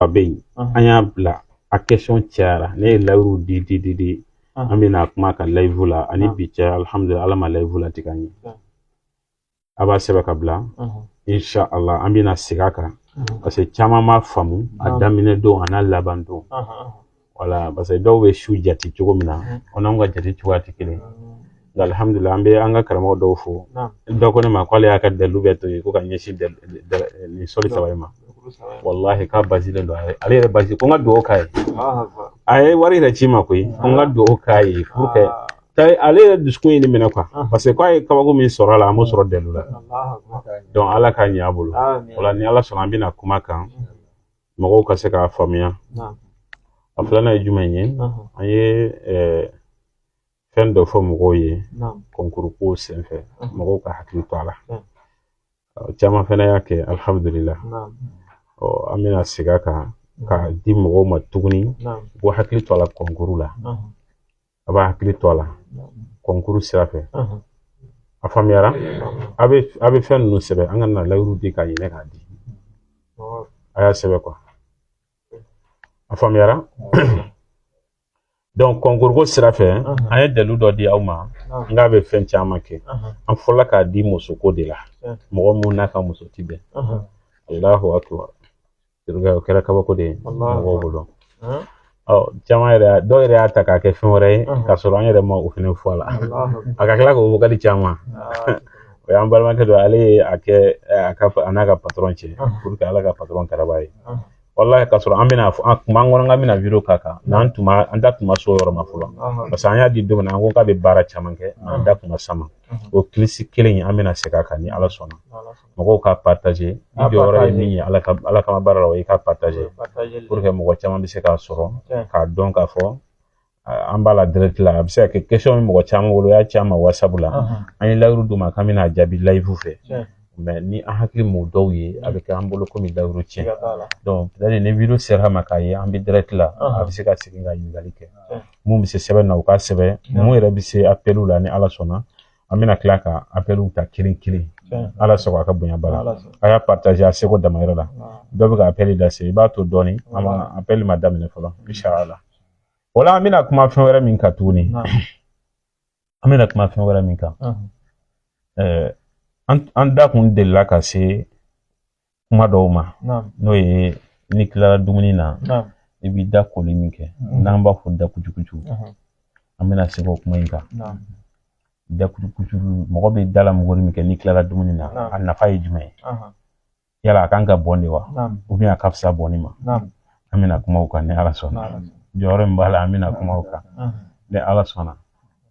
Bɛ yen, an y'a bila a question cayara. Ne ye layiru di di di di, an bɛna kuma ka live la ani bi cɛ. Alhamdulillah, Ala ma live latigɛ an ye. A b'a sɛbɛn ka bila, inshallah an bɛna segin a kan, parce que caman m'a faamu a daminɛ don a n'a laban don. Wala, parce que dɔw bɛ su jate cogo min na, o n'anw ka jate cogoya tɛ kelen. Nka alhamdulillah, an bɛ an ka karamɔgɔ dɔw fo. Dɔ ko ne ma k'ale y'a ka dalilu bɛɛ to yen ko ka ɲɛsin nin sɔli saba in ma. Wallahi, k'a basilen don ale yɛrɛ basi ko n ka dugawu k'a ye. A ye wari yɛrɛ ci ma koyi, ko n ka dugawu k'a ye pour que ale yɛrɛ dusukun ye nin minɛ quoi, parce que k'a ye kabako min sɔrɔ a la, an m'o sɔrɔ dalilu la. Donc Ala k'a ɲɛ a bolo. O la, ni Ala sɔnna, an bɛna kuma kan mɔgɔw ka se k'a faamuya. A filanan ye jumɛn ye? An ye fɛn dɔ fɔ mɔgɔw ye concours ko senfɛ, mɔgɔw ka hakili to a la. Caman fana y'a kɛ, alhamdulillah. Ɔ, an bɛna segin a kan k'a di mɔgɔw ma tuguni ko hakili to a la concours la. A b'a hakili to a la concours sira fɛ. A faamuyara? A bɛ fɛn ninnu sɛbɛn, an ka na layiru di ka ɲinɛ k'a di. A y'a sɛbɛn quoi. A faamuyara? Donc concours ko sira fɛ, an ye dalilu dɔ di aw ma n k'a bɛ fɛn caman kɛ. An fɔlɔla k'a di musoko de la, mɔgɔ mun n'a ka muso ti bɛn. Allahu akbar, o kɛra kabako de ye mɔgɔw bolo. Ɔ, caman yɛrɛ, dɔw yɛrɛ y'a ta k'a kɛ fɛn wɛrɛ ye k'a sɔrɔ an yɛrɛ ma o fɛnɛ fɔ a la. A ka tila k'o vocal caman, o y'an balimakɛ dɔ, ale ye a kɛ a ka a n'a ka patron cɛ pour que Ala ka patron karaba ye. Wallahi, k'a sɔrɔ an bɛna fɔ an kun b'an kɔnɔ k'an bɛna vidéo k'a kan, mais an tun ma, an da tun ma s'o yɔrɔ ma fɔlɔ, parce que an y'a di don min na, an ko k'a bɛ baara caman kɛ, an da tun ma s'a ma. O kilisi kelen in, an bɛna segin a kan ni Ala sɔnna. Mɔgɔw ka partager. I jɔyɔrɔ ye min ye Ala ka Ala kama baara la, o ye ka partager pour que mɔgɔ caman bɛ se k'a sɔrɔ, k'a dɔn k'a fɔ an b'a la direct la. A bɛ se ka kɛ question bɛ mɔgɔ caman bolo, o y'a ci an ma WhatsApp la. An ye layiru d'u ma k'an bɛna jaabi live fɛ, mais ni an hakili m'o dɔw ye, a bɛ kɛ an bolo komi layiru tiɲɛ. Donc peut-être ni vidéo sera ma k'a ye an bɛ direct la, a bɛ se ka segin ka ɲininkali kɛ. Mun bɛ se sɛbɛn na, u k'a sɛbɛn. Mun yɛrɛ bɛ se appel la, ni Ala sɔnna, an bɛna tila ka appel ta kelen kelen. Ala sɔrɔ a ka bonya ba la. A y'a partager a seko damayɔrɔ la. Dɔ bɛ ka appel lase, i b'a to dɔɔni, an ma appel ma daminɛ fɔlɔ, inshallah. O la, an bɛna kuma fɛn wɛrɛ min kan tuguni, an bɛna kuma fɛn wɛrɛ min kan, an da kun delila ka se kuma dɔw ma, n'o ye n'i tilara dumuni na, i b'i da koli min kɛ, n'an b'a fɔ da kucukucu. An bɛna segin o kuma in kan. Da kucukucu, mɔgɔ bɛ da la muguri min kɛ n'i tilara dumuni na, a nafa ye jumɛn ye? Yala a kan ka bɔn de wa, ou bien a ka fisa bɔnni ma? An bɛna kuma o kan ni Ala sɔnna. Jɔyɔrɔ min b'a la, an bɛna kuma o kan ni Ala sɔnna.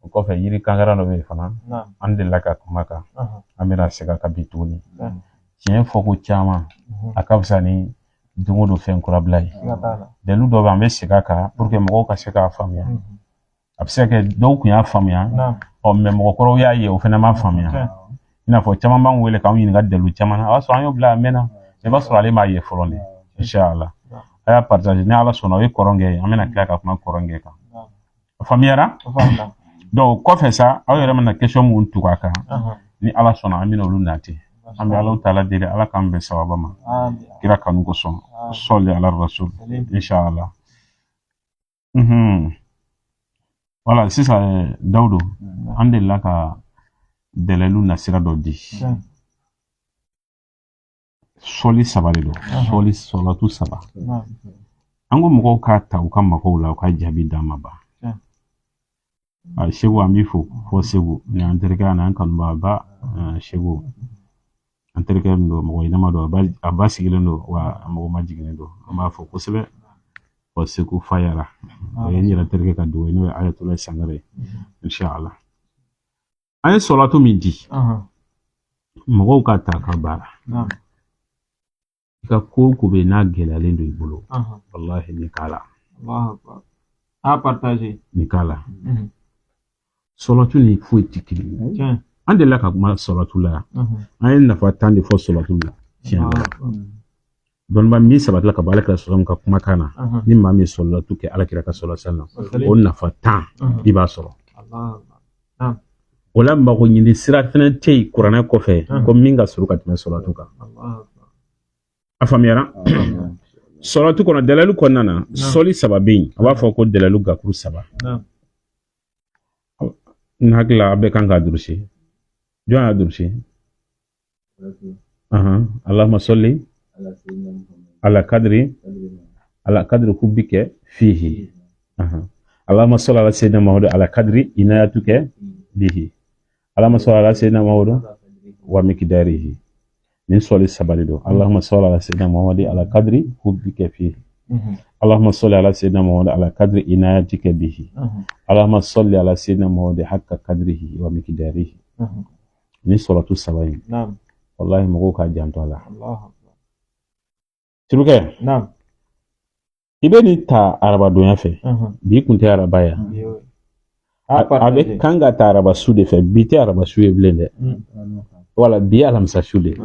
O kɔfɛ, yiri kankara dɔ bɛ yen fana, an delila ka kuma kan, an bɛna segin a kan bi tuguni. Tiɲɛ fɔko caman, a ka fisa ni don o don fɛn kura bila ye. Dalilu dɔ bɛ, an bɛ segin a kan pour que mɔgɔw ka se k'a faamuya. A bɛ se ka kɛ dɔw kun y'a faamuya, ɔ, mais mɔgɔkɔrɔw y'a ye, o fana ma faamuya. I n'a fɔ caman b'an wele k'anw ɲininka dalilu caman na, a b'a sɔrɔ an y'o bila a mɛnna, i b'a sɔrɔ ale m'a ye fɔlɔ de. Inshallah, a y'a partager ni Ala sɔnna. O ye kɔrɔnkɛ ye, an bɛna tila ka kuma kɔrɔnkɛ kan. A faamuyara? Donc kɔfɛ sa, aw yɛrɛ mana question mun tugu a kan, ni Ala sɔnna, an bɛna olu nati. An bɛ Ala taala deli, Ala k'an bɛn sababa ma kira kanu kosɔn. Sɔli ala rasul, inshallah. Wala sisan, Dawudu, an delila ka dalilu nasira dɔ di. Sɔli saba de don, sɔli sɔlatu saba. An ko mɔgɔw k'a ta u ka magow la, u ka jaabi d'an ma ba. Segu, an b'i fo fɔ Segu ni an terikɛ ani an kanubaga Segu. An terikɛ min don, mɔgɔ ɲɛnama don, a ba sigilen don wa a mɔgɔ ma jiginnen don. An b'a fɔ kosɛbɛ fɔ Segu Fayara. O ye n yɛrɛ terikɛ ka dugu ye, n'o ye Ayatollah Sangare ye, inshallah. An ye sɔlatu min di mɔgɔw ka ta ka baara, i ka ko o ko bɛ yen n'a gɛlɛyalen don i bolo, walahi, nin k'a la. A partager. Nin k'a la. Sɔlatu ni foyi tɛ kelen ye. An delila ka kuma sɔlatu la yan. An ye nafa 10 de fɔ sɔlatu la tiɲɛ la. Dɔnniba min sabatila ka bɔ Ala kira sɔrɔ ka kumakan na, ni maa min ye sɔlatu kɛ Ala kira ka sɔrɔ na, o nafa 10 i b'a sɔrɔ. O la, mago ɲini sira fɛnɛ tɛ yen kuranɛ kɔfɛ ko min ka surun ka tɛmɛ sɔlatu kan. A faamuyara? Sɔlatu kɔnɔ, dalalu kɔnɔna na, sɔli saba bɛ yen, a b'a fɔ ko dalalu gakuru saba. N hakili la a bɛɛ kan k'a durusi. Jɔn y'a durusi? Allahumma salli ala kadri ala kadri hubbika fihi. Allahumma salli ala sayyidina Muhammad ala kadri inayatuka bihi. Allahumma salli ala sayyidina Muhammad wa miqdarihi. Nin sɔli saba de don. Allahumma salli ala sayyidina Muhammad ala kadri hubbika fihi. Allahumma salli ala sayyidina Muhammad ala kadri inayatika bihi. Allahumma salli ala sayyidina Muhammad hakka kadrihi wa miqdarihi. Nin sɔlatu saba in, wallahi, mɔgɔw k'a janto a la. Turukɛ, i bɛ nin ta arabadonya fɛ. Bi kun tɛ araba ya, a bɛ kan ka ta araba su de fɛ. Bi tɛ araba su ye bilen dɛ, wala bi ye alamisa su de ye,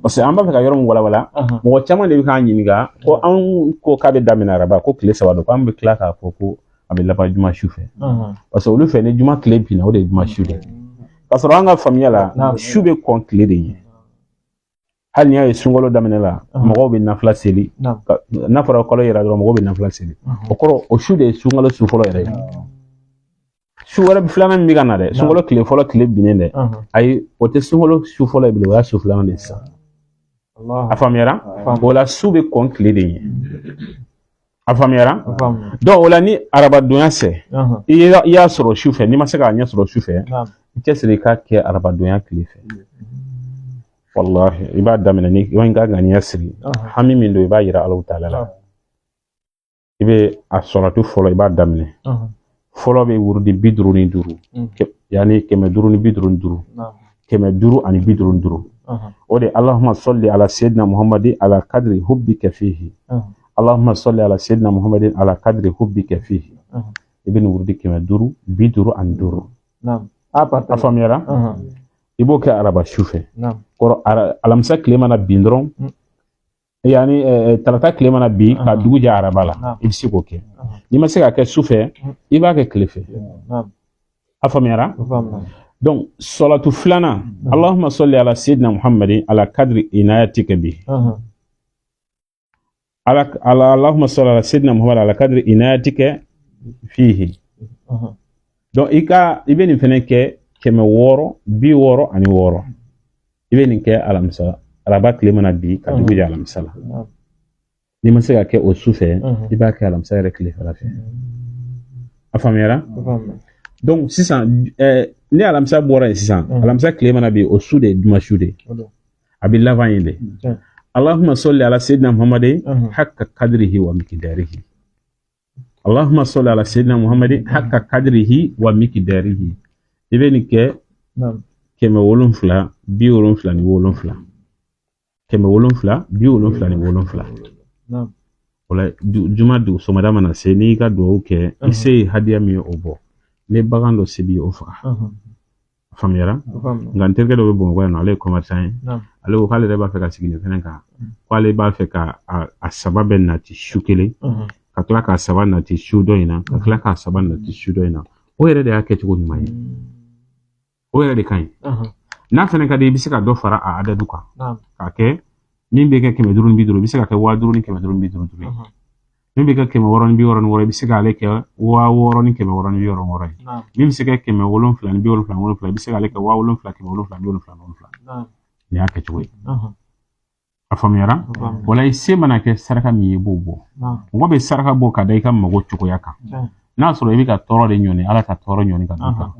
parce que an b'a fɛ ka yɔrɔ min walawala. Mɔgɔ caman de bɛ k'an ɲininka ko anw ko k'a bɛ daminɛ araba, ko tile 3 don, k'an bɛ tila k'a fɔ ko a bɛ laban juma su fɛ, parce que olu fɛ, ni juma tile binna, o de ye juma su de ye. K'a sɔrɔ an ka faamuya la, su bɛ kɔn tile de ɲɛ. Hali n'i y'a ye sunkalo daminɛ la, mɔgɔw bɛ nafila seli. N'a fɔra kalo yɛrɛ dɔrɔn, mɔgɔw bɛ nafila seli. O kɔrɔ, o su de ye sunkalo su fɔlɔ yɛrɛ ye. Su wɛrɛ filanan min bɛ ka na dɛ, sunkalo tile fɔlɔ tile binnen dɛ, ayi, o tɛ sunkalo su fɔlɔ ye bilen, o y'a su filanan de ye sisan. A faamuyara? O la, su bɛ kɔn tile de ɲɛ. A faamuyara? Donc o la, ni arabadonya sɛ, i y'a sɔrɔ su fɛ, n'i ma se k'a ɲɛ sɔrɔ su fɛ, i cɛsiri i k'a kɛ arabadonya tile fɛ. Wallahi, i b'a daminɛ ni i ka ŋaniya siri, hami min don, i b'a yira Alahu taala la. I bɛ a sɔlatu fɔlɔ, i b'a daminɛ fɔlɔ, bɛ wurudi 55, yanni 555, 555. O de: Allahumma salli ala sayyidina Muhammadi ala kadri hubbika fihi. Allahumma salli ala sayyidina Muhammadin ala kadri hubbika fihi. I bɛ nin wurudi 555. A faamuyara? I b'o kɛ araba su fɛ. Kɔrɔ, alamisa tile mana bin dɔrɔn, yanni tarata tile mana bin ka dugu jɛ araba la, i bɛ se k'o kɛ. N'i ma se k'a kɛ su fɛ, i b'a kɛ tile fɛ. A faamuyara? Donc sɔlatu filanan: Allahumma salli ala sayyidina Muhammadin ala kadri inayatika bi ala ala. Allahumma salli ala sayyidina Muhammad ala kadri inayatika fihi. Donc i ka i bɛ nin fɛnɛ kɛ 666. I bɛ nin kɛ alamisa, araba tile mana bi ka dugu jɛ alamisa la. N'i ma se ka kɛ o su fɛ, i b'a kɛ alamisa yɛrɛ tile fɛla fɛ. A faamuyara? Donc sisan, ni alamisa bɔra yen sisan, alamisa tile mana bi, o su de ye juma su de ye, a bɛ laban yen de. Allahumma salli ala sayyidina Muhammadin hakka kadrihi wa miqdarihi. Allahumma salli ala sayyidina Muhammadin hakka kadrihi wa miqdarihi. I bɛ nin kɛ 777, 777. O la, juma dugu sɔgɔmada mana se, n'i ka dugawu kɛ, i se ye hadiya min ye, o bɔ. Ni bagan dɔ se b'i ye, o faga. A faamuyara? Nka n terikɛ dɔ bɛ Bamakɔ yan nɔ, ale ye commerçant ye. Ale ko k'ale yɛrɛ b'a fɛ ka sigi nin fɛnɛ kan, k'ale b'a fɛ ka a saba bɛɛ nati su kelen, ka tila k'a saba nati su dɔ in na, ka tila k'a saba nati su dɔ in na. O yɛrɛ de y'a kɛcogo ɲuman ye, o yɛrɛ de ka ɲi. N'a fɛnɛ ka di, i bɛ se ka dɔ fara a adadu kan k'a kɛ min bɛ kɛ 550, i bɛ se ka kɛ 5555 ye. Min bɛ kɛ 666, i bɛ se k'ale kɛ 6666 ye. Min bɛ se ka kɛ 777, i bɛ se k'ale kɛ 7777. Nin y'a kɛcogo ye. A faamuyara? O la, i se mana kɛ saraka min ye, i b'o bɔ. Mɔgɔ bɛ saraka bɔ ka da i ka mago cogoya kan. N'a sɔrɔ i bɛ ka tɔɔrɔ de ɲɔni, Ala ka tɔɔrɔ ɲɔni ka b'i kan,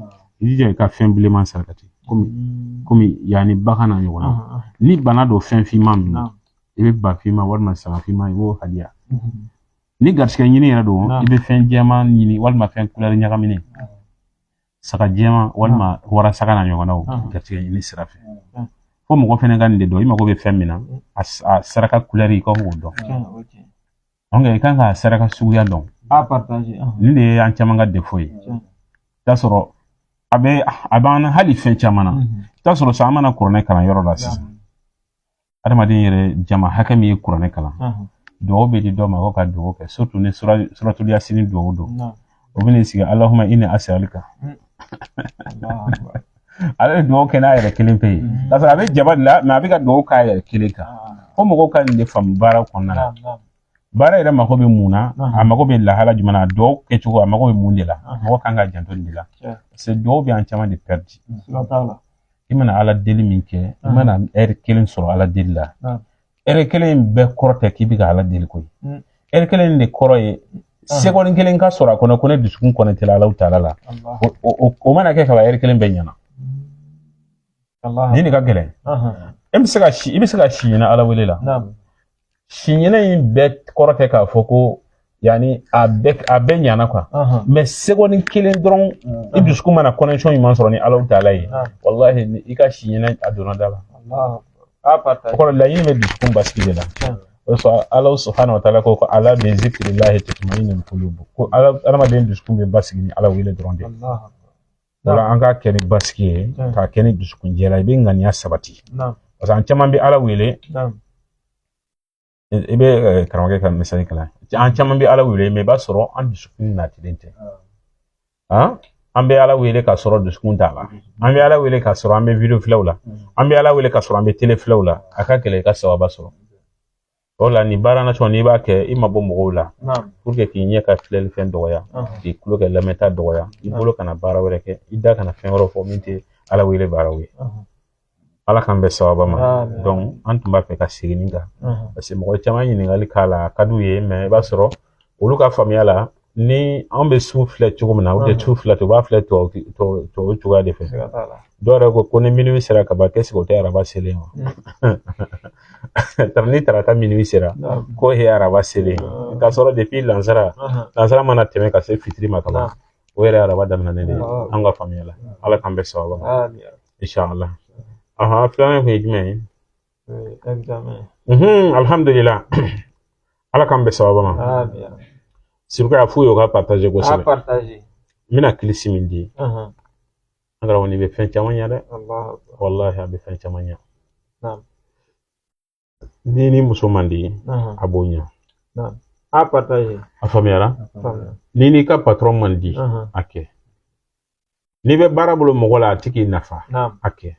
i jija i ka fɛn bilenman sarakati, komi yanni bagan n'a ɲɔgɔnna. Ni bana don, fɛn finman ninnu, i bɛ ba finman walima saga finman, i b'o hadiya. Ni garisɛgɛ ɲini yɛrɛ don, i bɛ fɛn jɛman ɲini walima fɛn kulɛri ɲagaminen, saga jɛman walima warasaga n'a ɲɔgɔnnaw, garisɛgɛ ɲini sira fɛ. Fo mɔgɔ fɛnɛ ka nin de dɔn: i mago bɛ fɛn min na, a saraka kulɛri, i kan k'o dɔn. Donc i kan ka saraka suguya dɔn. Nin de ye an caman ka défaut ye. I t'a sɔrɔ a b'an na hali fɛn caman na. I t'a sɔrɔ sisan, an mana kuranɛ kalan yɔrɔ la sisan, adamaden yɛrɛ jama hakɛ min ye kuranɛ kalan, dugawu bɛ di dɔ ma ko ka dugawu kɛ, surtout ni suratul yasini dugawu don, o bɛ n'i sigi: Allahumma inni as'aluka. Ale bɛ dugawu kɛ n'a yɛrɛ kelen pe ye, k'a sɔrɔ a bɛ jaba de la, mais a bɛ ka dugawu k'a yɛrɛ kelen kan. Fo mɔgɔw ka nin de faamu baara kɔnɔna la. Baara yɛrɛ mako bɛ mun na, a mako bɛ lahala jumɛn na, duwawu kɛcogo, a mako bɛ mun de la, mɔgɔ kan ka janto nin de la, parce que duwawu bɛ an caman de perdu. I mana Ala deli min kɛ, i mana ɛri kelen sɔrɔ Ala deli la, ɛri kelen in bɛɛ kɔrɔ tɛ k'i bɛ ka Ala deli koyi. Ɛri kelen in de kɔrɔ ye seconde kelen ka sɔrɔ a kɔnɔ ko ne dusukun connecté la Alahu taala la. O mana kɛ kaban, ɛri kelen bɛɛ ɲɛna. Nin de ka gɛlɛn. E bɛ se ka si, i bɛ se ka si ɲɛna Ala wele la. Si ɲɛna in bɛɛ kɔrɔ tɛ k'a fɔ ko yanni a bɛɛ ɲana quoi, mais seconde kelen dɔrɔn, i dusukun mana connexion ɲuman sɔrɔ ni Alahu taala ye, walahi, i ka si ɲɛna a donna da la. O kɔrɔ, laɲini bɛ dusukun basigi de la. O sɔrɔ Ala subhanahu wa taala ko ala bi zikrillahi tatma'innul qulub, ko ala, adamaden dusukun bɛ basigi ni Ala wele dɔrɔn de. O la, an k'a kɛ ni basigi ye, k'a kɛ ni dusukun jɛ la, i bɛ ŋaniya sabati, parce que an caman bɛ Ala wele. I bɛ karamɔgɔkɛ ka misali kalan. An caman bɛ Ala wele, mais i b'a sɔrɔ an dusukun natilen tɛ. An bɛ Ala wele k'a sɔrɔ dusukun t'a la. An bɛ Ala wele k'a sɔrɔ an bɛ vidéo filɛw la. An bɛ Ala wele k'a sɔrɔ an bɛ télé filɛw la. A ka gɛlɛn i ka sababa sɔrɔ o la. Nin baara nasɔn, n'i b'a kɛ, i ma bɔ mɔgɔw la, pour que k'i ɲɛ ka filɛli fɛn dɔgɔya, k'i tulo kɛ lamɛnta dɔgɔya, i bolo kana baara wɛrɛ kɛ, i da kana fɛn wɛrɛ fɔ min tɛ Ala wele baaraw ye. Ala k'an bɛn sababa ma. Donc an tun b'a fɛ ka segin nin kan, parce que mɔgɔ caman ɲininkali k'a la, a ka d'u ye, mais i b'a sɔrɔ olu ka faamuya la, ni anw bɛ su filɛ cogo min na, u tɛ su filɛ ten, u b'a filɛ tubabu cogoya de fɛ. Dɔw yɛrɛ ko ni minuit sera ka ban, qu'est-ce que o tɛ araba selen wa? Ni tarata minuit sera, k'o ye araba selen, k'a sɔrɔ depuis lansara mana tɛmɛ ka se fitiri ma ka ban, o yɛrɛ araba daminɛnen de ye an ka faamuya la. Ala k'an bɛn sababa ma, inshallah. Ahan, filanan kun ye jumɛn ye? Alhamdulillah, Ala k'an bɛn sababa ma. Surtout a f'u ye u ka partager kosɛbɛ. N bɛna kilisi min di an karamɔgɔ, nin bɛ fɛn caman ɲɛ dɛ, wallahi, a bɛ fɛn caman ɲɛ. Ni ni muso man di, a b'o ɲɛ. A faamuyara? Ni n'i ka patron man di, a kɛ. N'i bɛ baara bolo mɔgɔ la, a ti k'i nafa, a kɛ.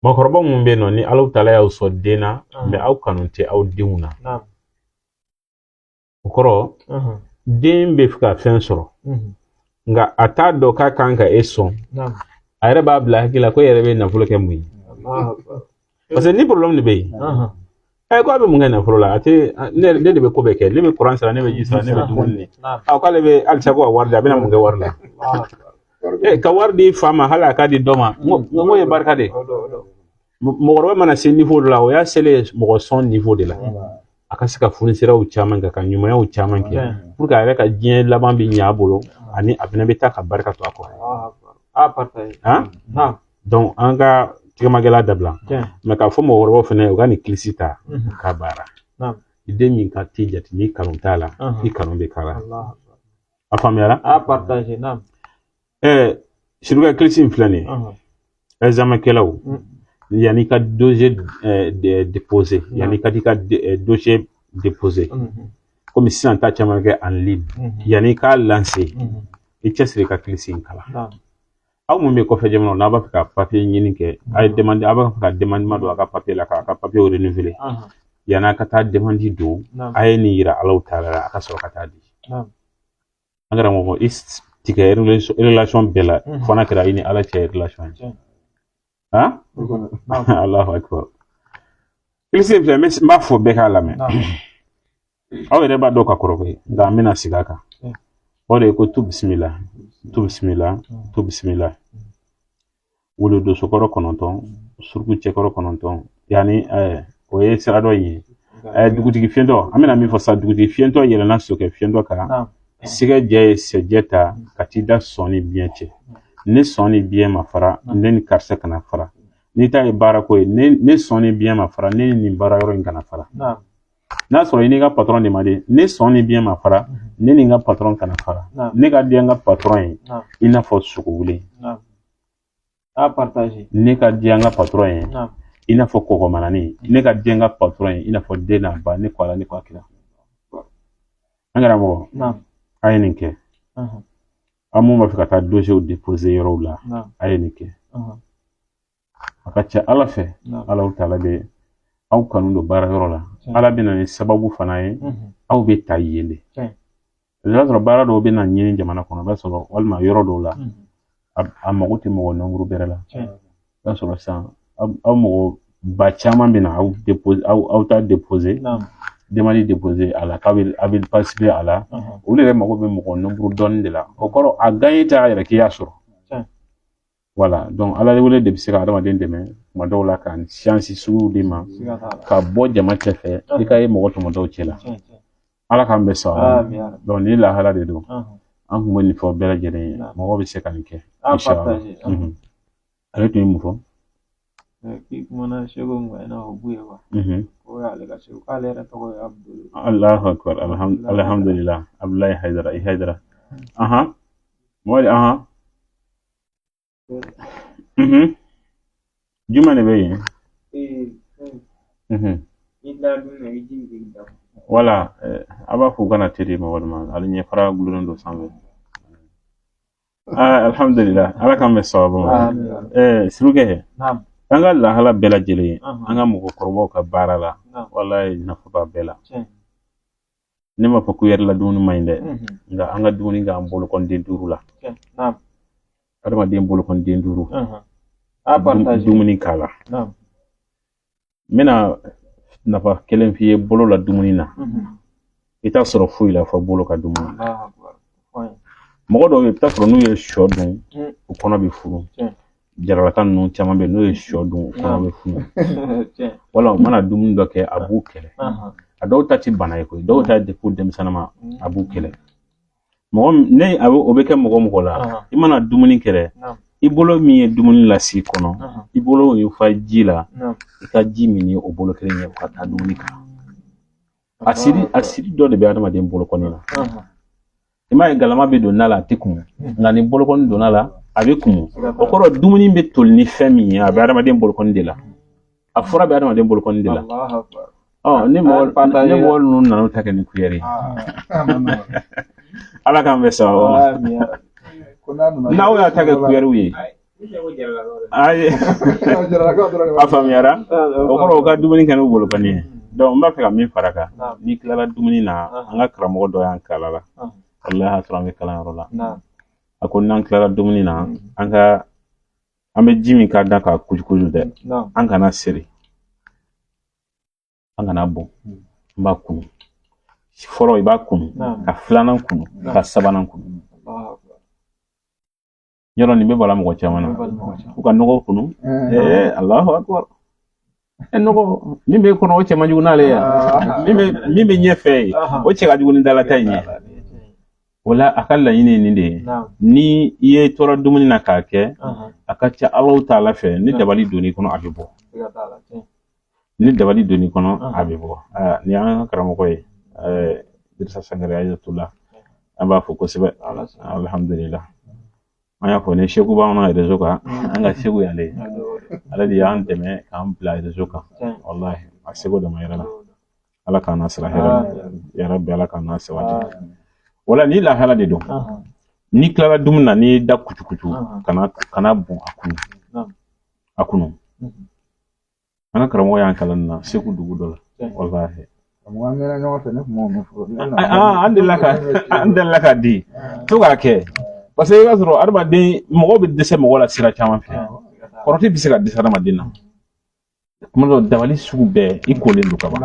Mɔgɔkɔrɔba mun bɛ yen nɔ, ni Alahu taala y'aw sɔn den na, mais aw kanu tɛ aw denw na, o kɔrɔ den bɛ fɛ ka fɛn sɔrɔ, nka a t'a dɔn k'a kan ka e sɔn. A yɛrɛ b'a bila hakili la ko e yɛrɛ bɛ nafolo kɛ mun ye, parce que ni problème de bɛ yen. Ɛ, ko a bɛ mun kɛ nafolo la? A tɛ ne de bɛ ko bɛɛ kɛ, ne bɛ kuran sara, ne bɛ ji sara, ne bɛ dumuni di. A k'ale bɛ halisa ko ka wari di, a bɛna mun kɛ wari la? Ɛ, ka wari di fa ma, hali a ka di dɔ ma, n ko ye barika de ye. Mɔgɔkɔrɔba mana se niveau dɔ la, o y'a selen mɔgɔ sɔn niveau de la, a ka se ka funisiraw caman kɛ, ka ɲumanyaw caman kɛ, pour que a yɛrɛ ka diɲɛ laban bɛ ɲɛ a bolo, ani a fana bɛ taa ka barika to a kɔrɔ. Han, donc an ka tigɛmagɛlɛya dabila, mais k'a fɔ mɔgɔkɔrɔbaw fana, u ka nin kilisi ta k'a baara. I den min ka t'i jate, ni kanu t'a la, i kanu bɛ k'a la. A faamuyara? Ɛɛ, Siruka, kilisi in filɛ nin ye, examen kɛlaw, yanni ka dossier déposer, yanni ka t'i ka dossier déposer, komi sisan ta caman kɛ en ligne, yanni i k'a lancer, i cɛsiri ka kilisi in kalan. Aw mun bɛ kɔfɛ jamanaw, n'a b'a fɛ ka papier ɲini kɛ, a ye demande, a b'a fɛ ka demande ma don a ka papier la, k'a ka papier renouveler, yanni a ka taa demande don, a ye nin yira Alahu taala la, a ka sɔrɔ ka taa di. An karamɔgɔ, i tigɛ relation bɛɛ la, fo n'a kɛra i ni Ala cɛ relation ye. Han, Allahu akbar. Kilisi filɛ, n b'a fɔ bɛɛ k'a lamɛn. Aw yɛrɛ b'a dɔn ka kɔrɔ koyi, nka an bɛna segin a kan. O de ye ko tu bisimila, tu bisimila, tu bisimila, wolo dosokɔrɔ 9, suruku cɛkɔrɔ 9, yanni o ye sira dɔ in ye. Dugutigi fiyɛntɔ, an bɛna min fɔ sisan, dugutigi fiyɛntɔ yɛlɛnna sokɛ fiyɛntɔ kan, sɛgɛ jɛ ye sɛjɛ ta ka t'i da sɔn ni biɲɛ cɛ. Ni sɔn ni biɲɛ ma fara, ne ni karisa kana fara. N'i ta ye baarako ye, ne sɔn ni biɲɛ ma fara, ne ni nin baara yɔrɔ in kana fara. N'a sɔrɔ i n'i ka patron de ma di, ne sɔn ni biɲɛ ma fara, ne ni n ka patron kana fara. Ne ka di n ka patron ye i n'a fɔ sogo wuli. Ne ka di an ka patron ye i n'a fɔ kɔgɔmanani. Ne ka di n ka patron ye i n'a fɔ den n'a ba. Ne ko Ala, ne ko a kira. An karamɔgɔ, a ye nin kɛ. Aw mun b'a fɛ ka taa dossier déposer yɔrɔw la, a ye nin kɛ. A ka ca Ala fɛ, Alahu taala bɛ Aw kanu don baara yɔrɔ la, Ala bɛ na ni sababu fana ye, aw bɛ ta yen de. I b'a sɔrɔ baara dɔw bɛ na ɲini jamana kɔnɔ, i b'a sɔrɔ walima yɔrɔ dɔw la, a mago tɛ mɔgɔ nombre bɛrɛ la. I b'a sɔrɔ sisan aw mɔgɔ ba caman bɛ na aw déposer, aw ta déposer, demande déposer a la k'a bɛ a bɛ participer a la. Olu yɛrɛ mago bɛ mɔgɔ nombre dɔɔni de la. O kɔrɔ, a gagné t'a yɛrɛ k'i y'a sɔrɔ. Voilà, donc Ala wele de bɛ se ka adamaden dɛmɛ tuma dɔw la ka chance suguw d'i ma ka bɔ jama cɛ fɛ, i ka ye mɔgɔ tɔmɔtɔw cɛ la. Ala k'an bɛɛ sɔn. Donc nin lahala de don, an kun bɛ nin fɔ bɛɛ lajɛlen ye, mɔgɔ bɛ se ka nin kɛ, inshallah. Ale tun ye mun fɔ? K'i kumana seko mun kan, i n'a fɔ Buye wa? O y'ale ka seko, k'ale yɛrɛ tɔgɔ ye Abudulu. Allahu akbar, alhamdulillah, Abdulayi Hayidara, i Hayidara. Ahan, mɔgɔ ahan. Jumɛn de bɛ yen? Wala a b'a fɔ u kana teri ma walima ale ɲɛfara gulonnen don sanfɛ. Ah, alhamdulillah, Ala k'an bɛn sababu ma. Surukɛ, an ka lahala bɛɛ lajɛlen, an ka mɔgɔkɔrɔbaw ka baara la, walayi nafa b'a bɛɛ la. Ne m'a fɔ ko yɛrɛ la dumuni man ɲi dɛ, nka an ka dumuni k'an bolokɔniden duuru la. Adamaden bolokɔniden duuru, dumuni k'a la. N bɛna nafa kelen f'i ye bolo la dumuni na. I t'a sɔrɔ foyi la fɔ bolo ka dumuni. Mɔgɔ dɔw bɛ yen, i bɛ t'a sɔrɔ n'u ye sɔ dun, u kɔnɔ bɛ funu. Jaralaka ninnu caman bɛ yen, n'u ye sɔ dun, u kɔnɔ bɛ funu. Wala u mana dumuni dɔ kɛ, a b'u kɛlɛ. A dɔw ta tɛ bana ye koyi, dɔw ta depuis denmisɛnnin a b'u kɛlɛ. Mɔgɔ ne a bɛ o bɛ kɛ mɔgɔ mɔgɔ la, i mana dumuni kɛ, i bolo min ye dumuni lase i kɔnɔ, i bolo ye fa ji la, i ka ji min ni o bolo kelen ye ka taa dumuni kan. A siri dɔ de bɛ adamaden bolokɔni na. I m'a ye, galama bɛ don na la, a tɛ kumu, nka ni bolokɔni donna la, a bɛ kumu. O kɔrɔ, dumuni bɛ toli ni fɛn min ye, a bɛ adamaden bolokɔni de la. A fura bɛ adamaden bolokɔni de la. Ɔ ni mɔgɔ ninnu nana ta kɛ ni kuyɛri ye, Ala k'an bɛn sababu ma. N'aw y'a ta kɛ kuyɛriw ye, ayi, a faamuyara. O kɔrɔ, u ka dumuni kɛ n'u bolokɔni ye. Donc n b'a fɛ ka min fara kan, n'i tilala dumuni na, an ka karamɔgɔ dɔ y'an kala la, walahi, a sɔrɔ an bɛ kalanyɔrɔ la, a ko n'an tilala dumuni na, an ka an bɛ ji min k'a da k'a kujukuju dɛ, an kana seri, an kana bɔn, an b'a kunu fɔlɔ. I b'a kunu ka filanan kunu, ka sabanan kunu. Yɔrɔ nin bɛ bala mɔgɔ caman na, u ka nɔgɔ kunu. Alahu akbar, nɔgɔ min bɛ kɔnɔ, o cɛ man jugu n'ale ye. Min bɛ ɲɛfɛ ye, o cɛ ka jugu ni dalata in ye. O la, a ka laɲini ye nin de ye: ni i ye tora dumuni na k'a kɛ, a ka ca Alahu taala fɛ, ni dabali donn'i kɔnɔ, a bɛ bɔ. Ni dabali donn'i kɔnɔ, a bɛ bɔ. Nin y'an ka karamɔgɔ ye, Dirisa Sangare Ayatula, an b'a fɔ kosɛbɛ. Alhamdulillah, an y'a fɔ ni seku b'an na réseau kan, an ka seku y'ale ye. Ale de y'an dɛmɛ k'an bila réseau kan. Walahi, a seko dama yɛrɛ la. Ala k'an n'a sira hɛrɛ la, ya rabbi, Ala k'an n'a sabati. Wala ni lahala de don, n'i tilala dumuni na, n'i da kucukucu, kana bɔn, a kunu, a kunu. An ka karamɔgɔ y'an kalan nin na Segu dugu dɔ la, walahi. An mɛnna ɲɔgɔn fɛ, ne tun m'o mɛn fɔlɔ. An delila k'a di to k'a kɛ, parce que i b'a sɔrɔ adamaden, mɔgɔ bɛ dɛsɛ mɔgɔ la sira caman fɛ. Kɔrɔti bɛ se ka dɛsɛ adamaden na kuma dɔ, dabali sugu bɛɛ, i kolen don ka ban.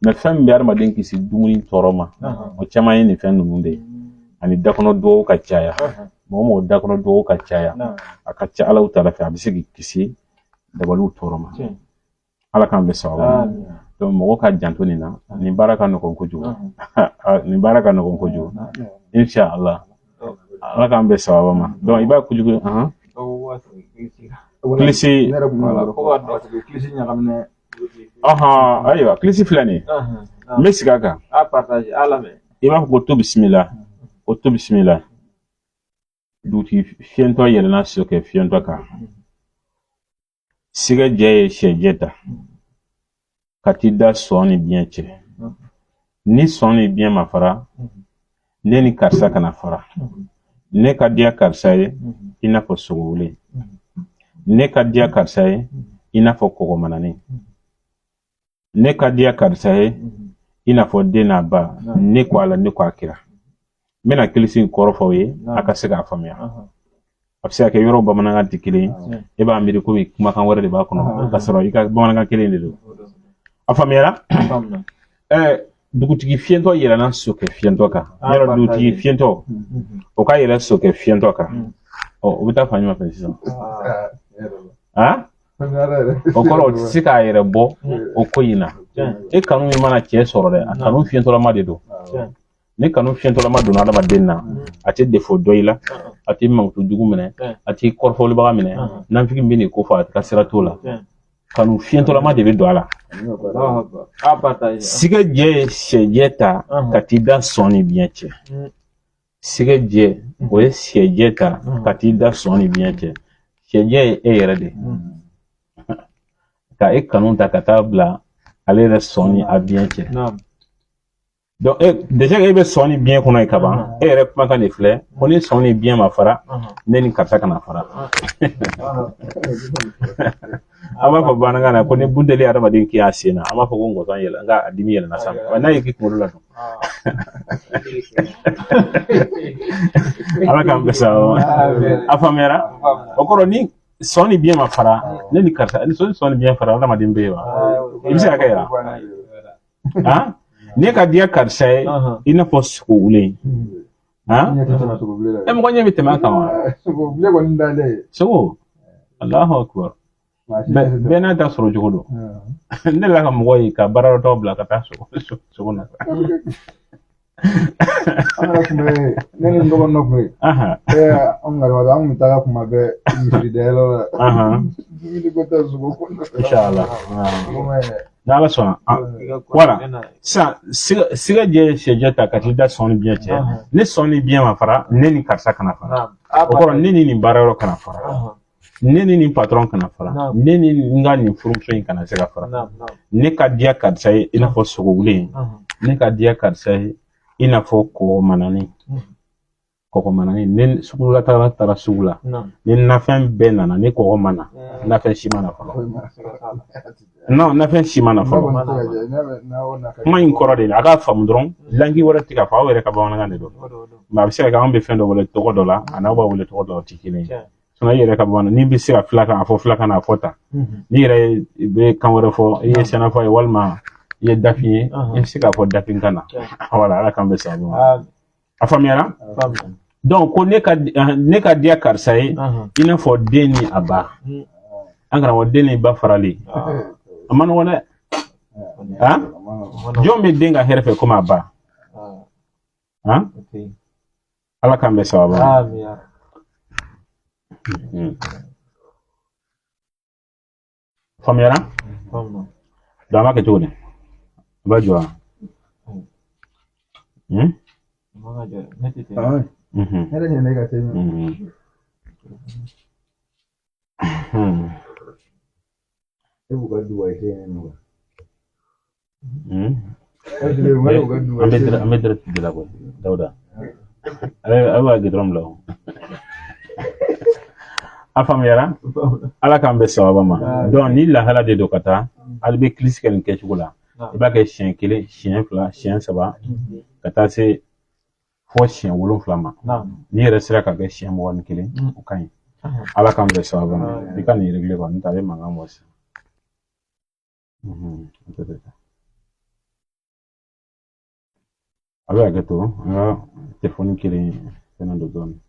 Mɛ fɛn min bɛ adamaden kisi dumuni tɔɔrɔ ma, o caman ye nin fɛn ninnu de ye, ani dakɔnɔ duwawu ka caya. Mɔgɔ mɔgɔ dakɔnɔ duwawu ka caya, a ka ca Ala ta fɛ, a bɛ se k'i kisi dabaliw tɔɔrɔ ma. Ala k'an bɛ sababu ma. Donc mɔgɔ ka janto nin na, nin baara ka nɔgɔn kojugu, nin baara ka nɔgɔn kojugu. Inshallah, Ala k'an bɛ sababu ma. Donc i b'a kojugu kilisi. Ne yɛrɛ kun b'o yɔrɔ fɔ, parce que kilisi ɲagaminen. Ɔhɔn, ayiwa, kilisi filɛ nin ye, n bɛ segin a kan. I b'a fɔ ko to bisimila, ko to bisimila. Dugutigi fiyɛntɔ yɛlɛnna sokɛ fiyɛntɔ kan, sigɛ jɛ ye sɛjɛ ta ka t'i da sɔn ni biɲɛ cɛ. Ni sɔn ni biɲɛ ma fara, ne ni karisa kana fara. Ne ka diya karisa ye i n'a fɔ sogowlen, ne ka diya karisa ye i n'a fɔ kɔgɔmananin. Ne ka diya karisa ye i n'a fɔ den n'a ba, ne ko Ala, ne ko a kira. N bɛna kilisi in kɔrɔ fɔ aw ye, a ka se k'a faamuya. A bɛ se ka kɛ yɔrɔ bamanankan tɛ kelen ye, e b'a miiri komi kumakan wɛrɛ de b'a kɔnɔ, ka sɔrɔ i ka bamanankan kelen de don. A faamuyara? Dugutigi fiyentɔ yɛlɛnna sokɛ fiyentɔ kan. Yɔrɔ dugutigi fiyentɔ o ka yɛlɛ sokɛ fiyentɔ kan, ɔ o bɛ taa fan jumɛn fɛ sisan? O kɔrɔ, o tɛ se k'a yɛrɛ bɔ o ko in na. E kanu min mana cɛ sɔrɔ dɛ, a kanu fiyentɔlama de don. Ni kanu fiyentɔlama donna adamaden na, a tɛ defo dɔ i la, a tɛ mankutu jugu minɛ, a tɛ kɔrɔfɔlibaga minɛ, nafigi min bɛ nin ko fɔ, a ka sira t'o la. Kanu fiyentɔlama de bɛ don a la. Sigajɛ ye sɛjɛ ta ka t'i da sɔn ni biɲɛ cɛ. Sigajɛ o ye sɛjɛ ta ka t'i da sɔn ni biɲɛ cɛ. Sɛjɛ ye e yɛrɛ de ka e kanu ta ka taa bila ale yɛrɛ sɔn ni a biɲɛ cɛ. Donc e déjà e bɛ sɔn ni biɲɛ kɔnɔ yen kaban, e yɛrɛ kumakan de filɛ ko ni sɔn ni biɲɛ ma fara, ne ni karisa kana fara. An b'a fɔ bamanankan na ko ni bunteli adamaden k'i y'a sen na, an b'a fɔ ko ngɔsɔn yɛlɛ, nka a dimi yɛlɛnna sanfɛ. Wa n'a y'i k'i kunkolo la dun? Ala k'an bɛɛ sababa ma. A faamuyara? O kɔrɔ, ni sɔn ni biɲɛ ma fara, ne ni karisa, ni sɔn ni biɲɛ fara, adamaden bɛ yen wa? I bɛ se ka kɛ yɛrɛ? Ne ka diya karisa ye i n'a fɔ sogo wulen. E mɔgɔ ɲɛ bɛ tɛmɛ a kan wa? Sogo, Alahu akubar. Bɛɛ n'a ta sɔrɔ cogo don. Ne delila ka mɔgɔ ye ka baara dɔ bila ka taa sogo nɔfɛ. An yɛrɛ tun bɛ, ne ni n dɔgɔnin dɔ tun bɛ yen. Anw ka an tun bɛ taga kuma bɛɛ misiri dayɛlɛ la. Dumuni ko tɛ, sogo ko tɛ. Inshallah. N'Ala sɔnna. Wala sisan, sigajɛ ye sɛjɛ ta ka t'i da sɔn ni biɲɛ cɛ. Ni sɔn ni biɲɛ ma fara, ne ni karisa kana fara. O kɔrɔ, ne ni nin baara yɔrɔ kana fara, ne ni nin patɔrɔn kana fara, ne ni n ka nin furumuso in kana se ka fara. Ne ka diya karisa ye i n'a fɔ sogo wulen. Ne ka diya karisa ye i n'a fɔ kɔgɔ manani. Kɔgɔ manani, ni sugula taara sugu la, ni nafɛn bɛɛ nana, ni kɔgɔ ma na, nafɛn si ma na fɔlɔ. Non, nafɛn si ma na fɔlɔ. Kuma in kɔrɔ de la, a k'a faamu dɔrɔn, langue wɛrɛ tɛ ka fɔ, aw yɛrɛ ka bamanankan de don. Mais a bɛ se ka kɛ anw bɛ fɛn dɔ wele tɔgɔ dɔ la, a n'aw b'a wele tɔgɔ dɔ la, o tɛ kelen ye. I yɛrɛ ka bamanan, n'i bɛ se ka filakan a fɔ, filakan na a fɔ tan. N'i yɛrɛ bɛ kan wɛrɛ fɔ, i ye sɛnɛfɔ ye walima i ye dafin ye, i bɛ se k'a fɔ dafin kan na. Wala, Ala k'an bɛ sababu ma. A faamuyara? Donc ko ne ka diya karisa ye i n'a fɔ den ni a ba. An karamɔgɔ, den ni ba farali a ma nɔgɔn dɛ. Jɔn bɛ den ka hɛrɛ fɛ komi a ba? Ala k'an bɛ sababu ma. Faamuyara? Donc an b'a kɛ cogo di? A b'a jɔ wa? An bɛ direct de la koyi, Dawuda. A b'a gidɔrɔn bila o. A faamuyara? Ala k'an bɛn sababa ma. Donc ni lahala de don ka taa, hali bɛ kilisi kɛ nin kɛcogo la. I b'a kɛ siɲɛ kelen, siɲɛ fila, siɲɛ saba, ka taa se fo siɲɛ 7 ma. N'i yɛrɛ sera ka kɛ siɲɛ 21, o ka ɲi. Ala k'an bɛn sababa ma. I ka nin régler quoi, n'o tɛ a bɛ mankan bɔ sisan. A bɛ hakɛ to, an ka telefɔni kelen fɛnɛ don dɔɔnin.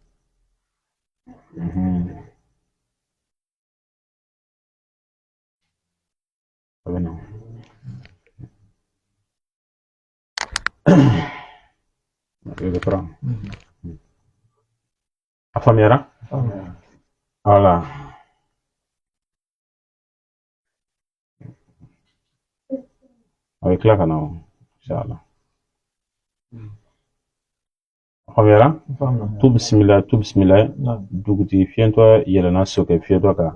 A bɛ na. A faamuyara? Wala. A bɛ tila ka na o, inshallah. A faamuyara? Tu bisimila, tu bisimila. Dugutigi fiyentɔ yɛlɛnna sokɛ fiyentɔ kan.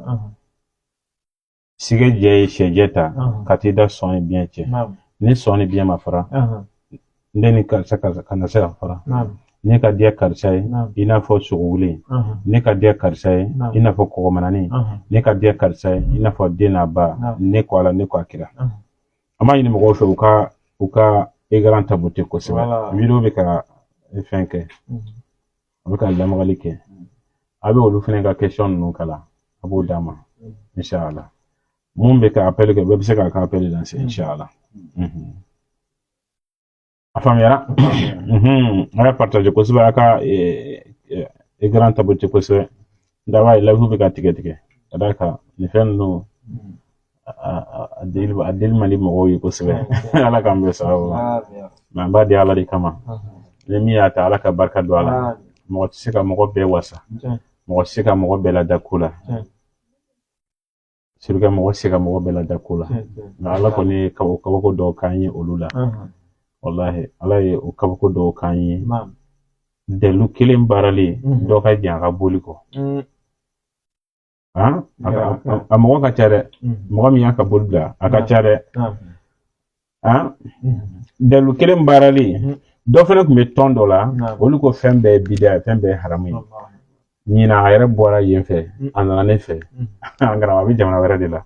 Sigɛjɛ ye sɛjɛ ta ka t'i da sɔn ni biɲɛ cɛ. Ni sɔn ni biɲɛ ma fara, ne ni karisa kana se ka fara. Ne ka diya karisa ye i n'a fɔ sogowulen. Ne ka diya karisa ye i n'a fɔ kɔgɔmanani. Ne ka diya karisa ye i n'a fɔ den n'a ba. Ne ko Ala, ne ko a kira. An b'a ɲini mɔgɔw fɛ u ka écran tapoter kosɛbɛ. Vidéo bɛ ka fɛn kɛ, a bɛ ka lamagali kɛ. A bɛ olu fana ka question ninnu kalan, a b'o d'a ma inshallah. Mun bɛ ka appel kɛ, bɛɛ bɛ se k'a ka appel lancer inshallah. A faamuyara? A y'a partager kosɛbɛ, a ka écran tapoter kosɛbɛ. N b'a ye live bɛ ka tigɛ tigɛ ka d'a kan nin fɛn ninnu a deli man di mɔgɔw ye kosɛbɛ. Ala k'an bɛn sababu ma. Mais an b'a di Ala de kama. Ni min y'a ta, Ala ka barika don a la. Mɔgɔ tɛ se ka mɔgɔ bɛɛ wasa, mɔgɔ tɛ se ka mɔgɔ bɛɛ lada ko la. Surtout mɔgɔ tɛ se ka mɔgɔ bɛɛ lada ko la. Nka Ala kɔni ye kabako dɔw k'an ye olu la. Walahi, Ala ye o kabako dɔw k'an ye. Dalilu kelen baaralen, dɔ ka jan a ka boli kɔ. A mɔgɔ ka ca dɛ. Mɔgɔ min y'a ka boli bila, a ka ca dɛ. Dalilu kelen baaralen, dɔ fana tun bɛ tɔn dɔ la, olu ko fɛn bɛɛ ye bida ye, fɛn bɛɛ ye haramu ye. Ɲinan a yɛrɛ bɔra yen fɛ, a nana ne fɛ. An karamɔgɔ, a bɛ jamana wɛrɛ de la.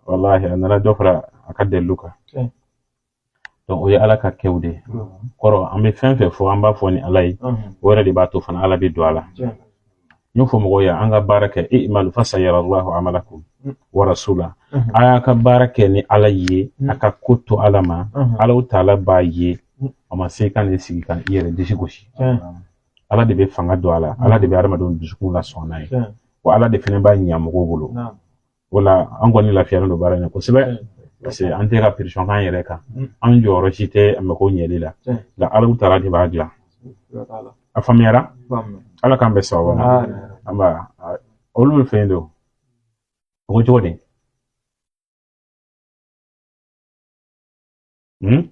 Walahi, a nana dɔ fara a ka dalilu kan. Donc o ye Ala ka kɛw de ye. Kɔrɔ, an bɛ fɛn fɛn fɔ, an b'a fɔ ni Ala ye. O yɛrɛ de b'a to fana Ala bɛ don a la. N y'o fɔ mɔgɔw ye, an ka baara kɛ i'malu fasayara Allahu amalakum wa rasula. A y'a ka baara kɛ ni Ala ye, a ka ko to Ala ma. Ala taala b'a ye. A ma se ka n'i sigi ka i yɛrɛ disi gosi. Ala de bɛ fanga don a la, Ala de bɛ adamadenw dusukun lasɔn n'a ye, wa Ala de fana b'a ɲa mɔgɔw bolo. O la, an kɔni lafiyalen don baara in na kosɛbɛ, parce que an tɛ ka pression k'an yɛrɛ kan. An jɔyɔrɔ si tɛ a mako ɲɛli la, nka Ala taala de b'a dilan. A faamuyara? Ala k'an bɛn sababu ma. An b'a olu bɛ fɛn don o ko cogo di? Hmm?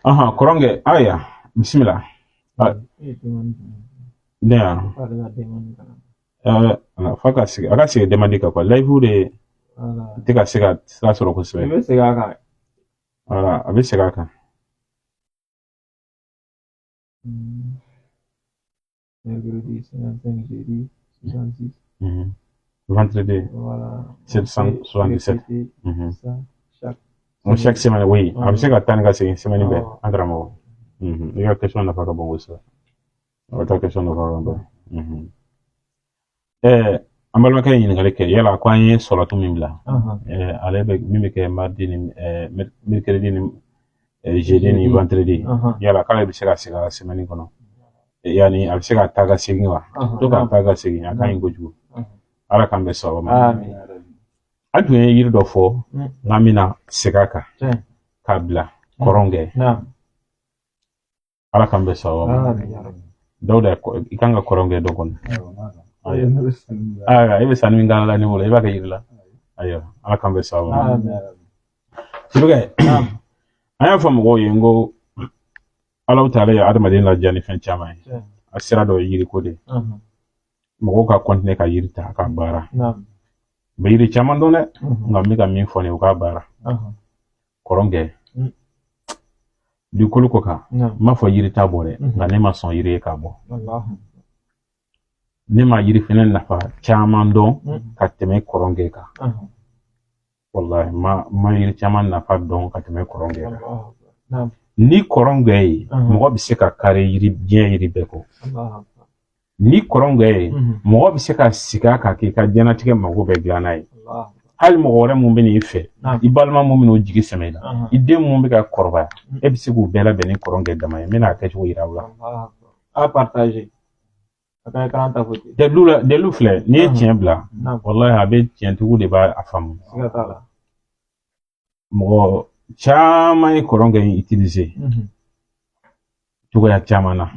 Ahan, kɔrɔnkɛ, aya, bisimila. Ne yan. F'a ka sigi, a ka sigi demande kan quoi. Live de tɛ ka se ka sira sɔrɔ kosɛbɛ. I bɛ segin a kan. Voilà, a bɛ segin a kan. Mercredi 55, jeudi 66. Vendredi. Voilà. 777. Ça, chaque Chaque semaine, oui. A bɛ se ka taa ni ka segin semaine bɛɛ, an karamɔgɔ. I ka question nafa ka bon kosɛbɛ. I ka question nafa ka bon. An balimakɛ ye ɲininkali kɛ yala ko an ye sɔrɔtu min bila, ale bɛ min bɛ kɛ mardi ni mercredi ni jeudi ni vendredi, yala k'ale bɛ se ka segin a semaine kɔnɔ, yanni a bɛ se ka taa ka segin wa? To ka taa ka segin, a ka ɲi kojugu. Ala k'an bɛn sababu ma. An tun ye yiri dɔ fɔ n'an bɛna segin a kan k'a bila kɔrɔnkɛ. Ala k'an bɛn sababu ma. Dawuda, i kan ka kɔrɔnkɛ dɔ kɔni. Ayiwa, e bɛ sanni min k'an la ne bolo, i b'a kɛ yiri la. Ayiwa, Ala k'an bɛn sababu ma. Sirikɛ, an y'a fɔ mɔgɔw ye n ko Ala taala ye adamaden ladiya ni fɛn caman ye. A sira dɔ ye yiriko de ye. Mɔgɔw ka continuer ka yiri ta k'a baara. U bɛ yiri caman dɔn dɛ, nka n bɛ ka min fɔ nin ye, u k'a baara. Kɔrɔnkɛ, dugukolo kɔ kan, n m'a fɔ yiri t'a bɔ dɛ, nka ne ma sɔn yiri ye k'a bɔ. Ne ma yiri fɛnɛ nafa caman dɔn ka tɛmɛ kɔrɔnkɛ kan. Wallahi, ma yiri caman nafa dɔn ka tɛmɛ kɔrɔnkɛ kan. Ni kɔrɔnkɛ ye, mɔgɔ bɛ se ka kari yiri, diɲɛ yiri bɛɛ kɔ. Ni kɔrɔnkɛ ye, mɔgɔ bɛ se ka sigi a kan k'i ka diɲɛlatigɛ mago bɛɛ dilan n'a ye. Hali mɔgɔ wɛrɛ mun bɛ n'i fɛ, i balima mun bɛ n'o jigi sɛmɛ i la, i den mun bɛ ka kɔrɔbaya, e bɛ se k'u bɛɛ labɛn ni kɔrɔnkɛ dama ye. N bɛna a kɛcogo yira aw la. A partager. A ka écran tapoter. Dalilu la, dalilu filɛ, n'i ye tiɲɛ bila, wallahi, a bɛ tiɲɛtigiw de b'a faamu. Siga t'a la. Mɔgɔ caman ye kɔrɔnkɛ in utiliser cogoya caman na.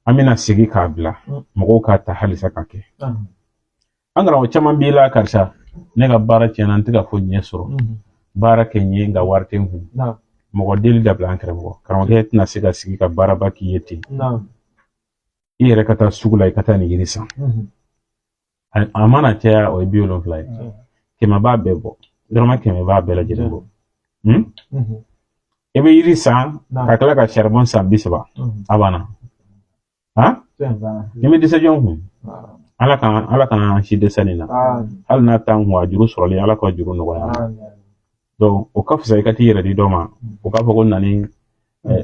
An bɛna segin k'a bila mɔgɔw k'a ta halisa ka kɛ. An karamɔgɔ caman b'i la, karisa, ne ka baara tiɲɛna, n tɛ ka foyi ɲɛ sɔrɔ. Baara kɛ n ye, nka wari tɛ n kun. Mɔgɔ deli dabila, an karamɔgɔ. Karamɔgɔkɛ tɛna se ka sigi ka baaraba k'i ye ten. I yɛrɛ ka taa sugu la, i ka taa nin yiri san. A mana caya, o ye 70 ye. 100 b'a bɛɛ bɔ, dɔrɔmɛ 100 b'a bɛɛ lajɛlen bɔ. I bɛ yiri san ka tila ka charbon san 30, a banna. Ni bɛ dɛsɛ jɔn kun? Ala k'an si dɛsɛ nin na. Hali n'a t'an kun, a juru sɔrɔlen, Ala ka juru nɔgɔya. Donc o ka fisa i ka t'i yɛrɛ di dɔ ma, o k'a fɔ ko na ni